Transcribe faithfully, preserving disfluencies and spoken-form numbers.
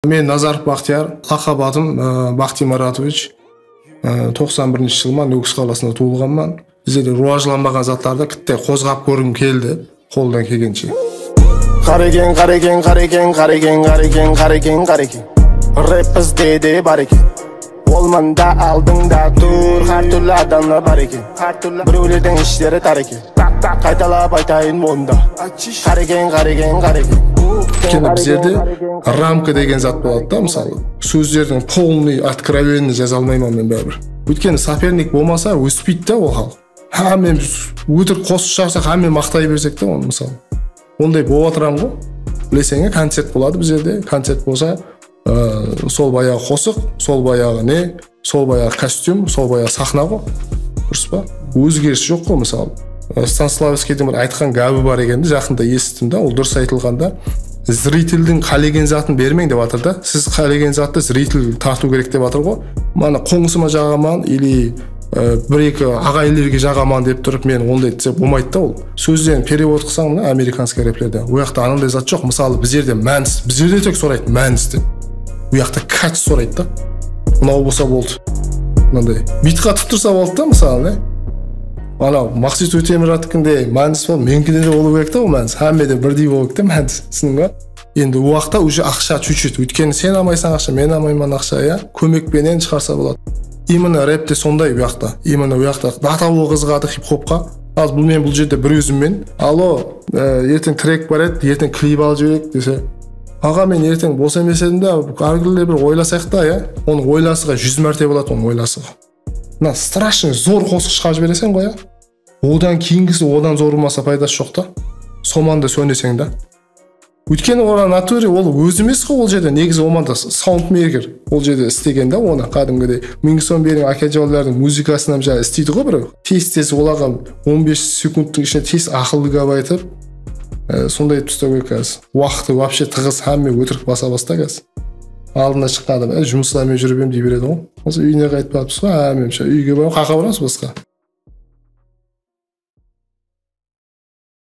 Men Nazarov Baxtiyar, laqap atım, ı, Baxtiy Maratovich. I, toqsan birinshi jılman Nókis qalasında tuwılǵanman. Bizlerde ruwajlanbaǵan zatlardı kitte qozǵap kórgim keldi, qoldan kelgenshe. Qareken, qareken, qareken, qareken, qareken, qareken, qareken. Rep bizde de bar eken. Ol mında aldıńda tur, hár túrli adamlar bar eken. Birewlerdiń ishleri tar eken. Qaytalap aytayın onda. Qareken, qareken, qareken. Óytkeni bizlerde ramka degen zat boladı da, mısalı. Sózlerdiń polnıy, откровенный jaza almayman men báribir. Óytkeni sopernik bolmasa, óspeydi da ol xalıq. Hámme ótirik qosıq shıǵarsaq, hámme maqtay bersek te onı, mısalı. Onday bolıp atıran ǵo. Bileseń, koncert boladı bizlerde. Koncert bolsa, ı, sol bayaǵı qosıq, sol bayaǵı ne, sol bayaǵı kostyum, sol bayaǵı saxna ǵo. Durıs pa? Ózgeris joq ǵo, mısalı. I, Stanislavskiydiń bir aytqan gápi bar eken de, jaqında esittim da, ol durıs aytılǵan da. Zriteldiń qálegen zatın bermeń dep atır da. Siz qálegen zattı zritel tartıw kerek dep atır ǵo. Mana, qońsıma jaǵaman ili, e, bir-eki aǵayinlerge jaǵaman dep turıp, men onday dese bolmaydı da ol. Sózden perevod qılsań, mına, amerikanskiy replerde. O jaqta ananday zat joq. Mısalı, bizlerde mánis, bizlerde tek soraydı, mánis dep. Bu jaqta kach soraydı da. Mınaw bolsa boldı. Mınanday. Bit qatıp tursa boldı da, mısalı, ne? Anaw Maqset Ótemurattıkindey mánis bol, menikide de bolıw kerek ta ol mánis. Hámmede birdey bolıw kerek ta mánis. Túsindiń ba? Endi o waqıtta уже aqsha чуть-чуть. Óytkeni sen almaysań aqsha, men almayman aqsha, ya. Kómek penen shıǵarsa boladı. Именно repte sonday u jaqta. Именно u jaqta. До того qızıǵadı hip-hopqa. Az bul men bul jerde bir ózimmen. Alo, e, erteń trek bar edi, erteń klip alıp jibereyik dese. Aǵa, men erteń bos emes edim da, hár kúnde bir oylasayıq ta, ya. Onıń oylasıǵı júz márte boladı, onıń oylasıǵı. Mına страшный zor qosıq shıǵarıp jibereseń ǵoy, ya. Odan keyingisi odan zor bolmasa paydası joq ta. Somanda sóneseń da. Óytkeni ol натуре ol ózi emes ǵo ol jerde, negizi omanda soundmeyker ol jerde islegen da onı qádimgidey. Mingi som beriń, ákejonlardıń muzıkasın hám jańa isleydi ǵo birew. Tez-tez olarǵa on bes sekundtıń ishinde tez aqıllı gáp aytıp, e, sonday etip istew kerek házir. Waqtı вообще tıǵız, hámme ótirik basa basta házir. Aldına shıqqan adam, e, jumıslarmen júrip em dey beredi ǵo. Házir úyine qaytıp barıpsız ǵo, hámmemshe úyge barıp qaqa uramız basqa.